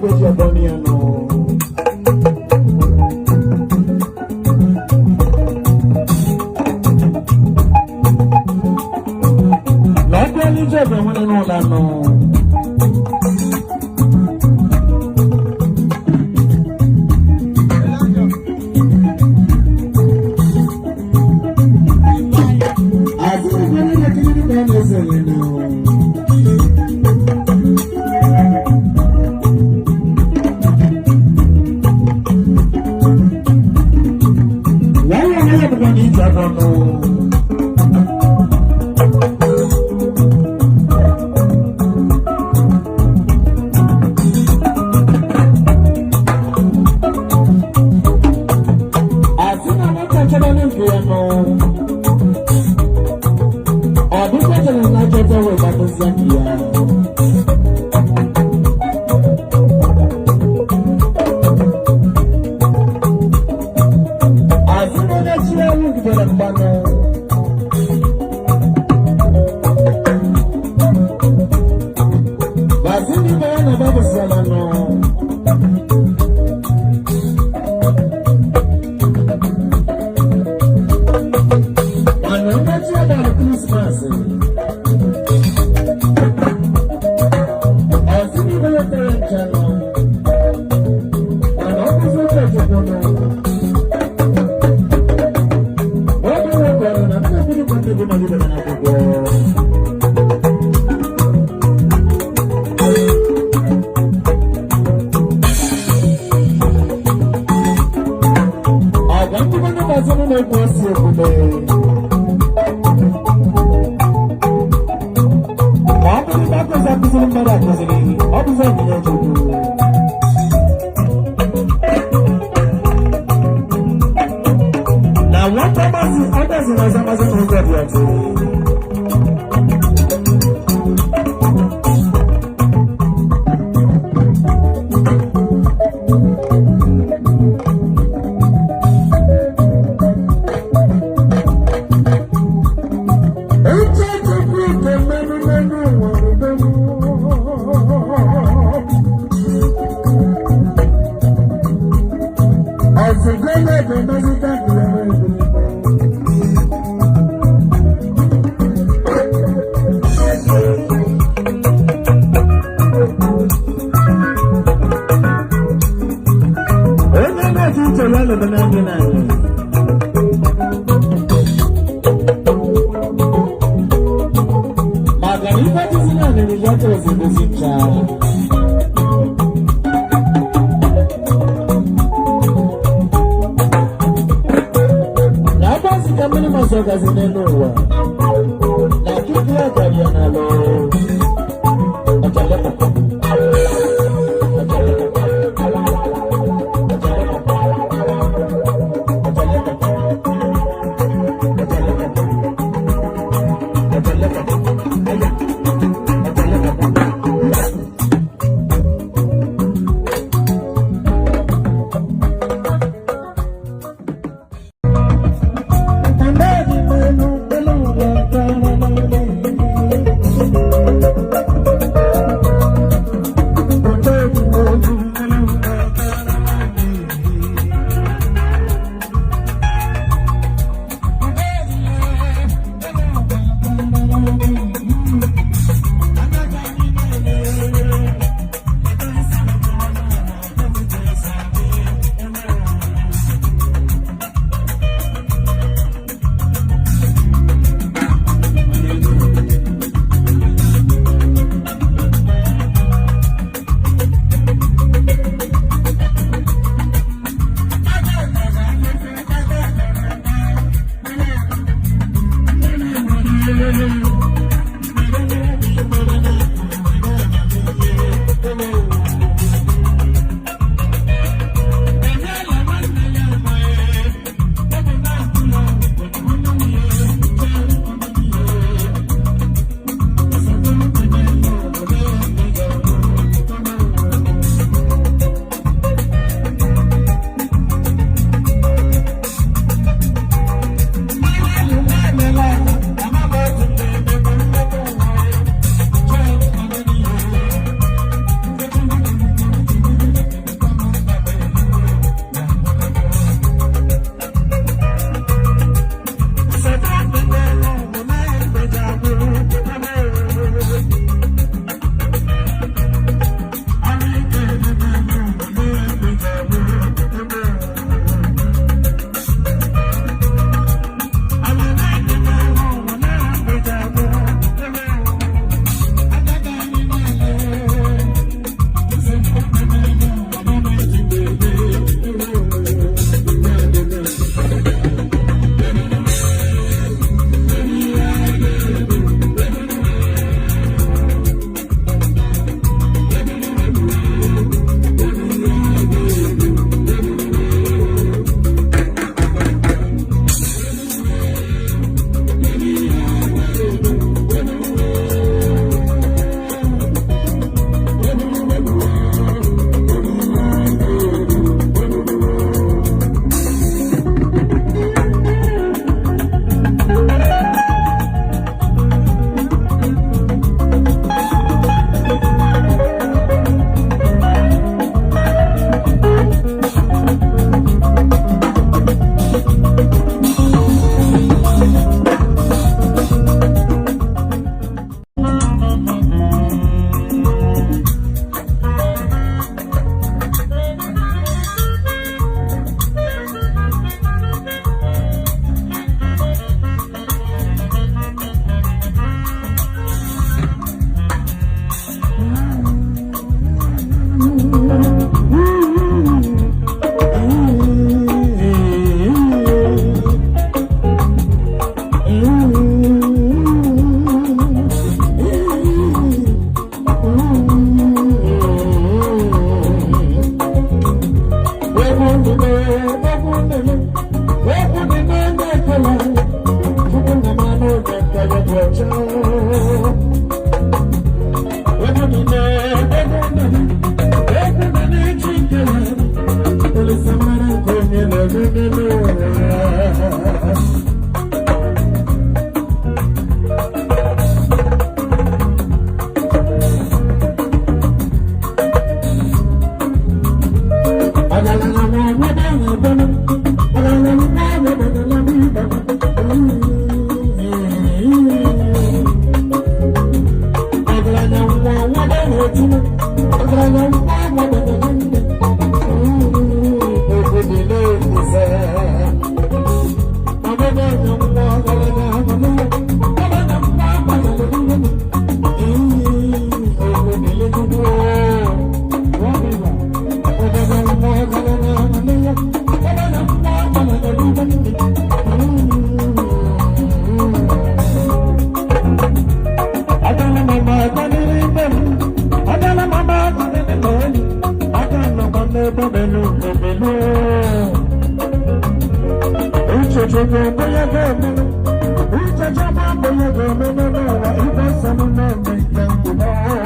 Eji ọbọ ya nọ. Na ọbịa n'ije ebe nwere n'ụlọ nọ. Azụ ebe niile kiri ka a na-esere nọ. Wọ́n wọ́n wọ́n bụkwa na ije afọ nọ. Asị na nwata chọrọ nke ya nọ. Ọ dịkwa chere na chọta wee gbapụsịa nke ya. Asị na onye chi ewu gidere mgbanụ. Basị ndị ibe ya na-agbapụsịala nọ. Mana onye chi abalị Krismas. Asị ndị ibe ya tere ncha nọ. Mana ọ bụzi ụka Chukwu nọ. Ọ bụ nwoke ọrụ na nne mmiri kwante bụ nọgidere n'akwụkwọ. Agwa ndị mmadụ na-azụ na-ekwu osi ekwube. Ma ọ bụrụ na akụzi akụziri mmadụ akụziri, ọ bụzi onyinye Chukwu. Na nwata mazi ọdazi na ọzọ mazi n'ụzọ dị ọtụ. Uche Chukwu nke mmanụ mmanụ ụwa rube m. Ọzụzụ ebe mmezita nke ya nwere ebube. Onye na-eji uche ya lebe na ndị na anyị. Maka na ife dịzi na anịrị ya chọrọ edozi ncha. Na agbazi ka mmiri masọ gazi n'elu ụwa. Na akịka ya karịa n'ala. Ọchalekpọkọ. Ọchalekpọkọ. Ọchalekpọkọ. Ọchalekpọkọ. Ọchalekpọkọ. Ọchalekpọkọ. Aya. Ọchalekpọkọ. Ebe melu. Uche Chukwu bụ ya ga-emenụ. Uche Chukwu bụ ya ga-emenụ n'ụwa. Ife nsọ m na-eme nke mkpụrụ.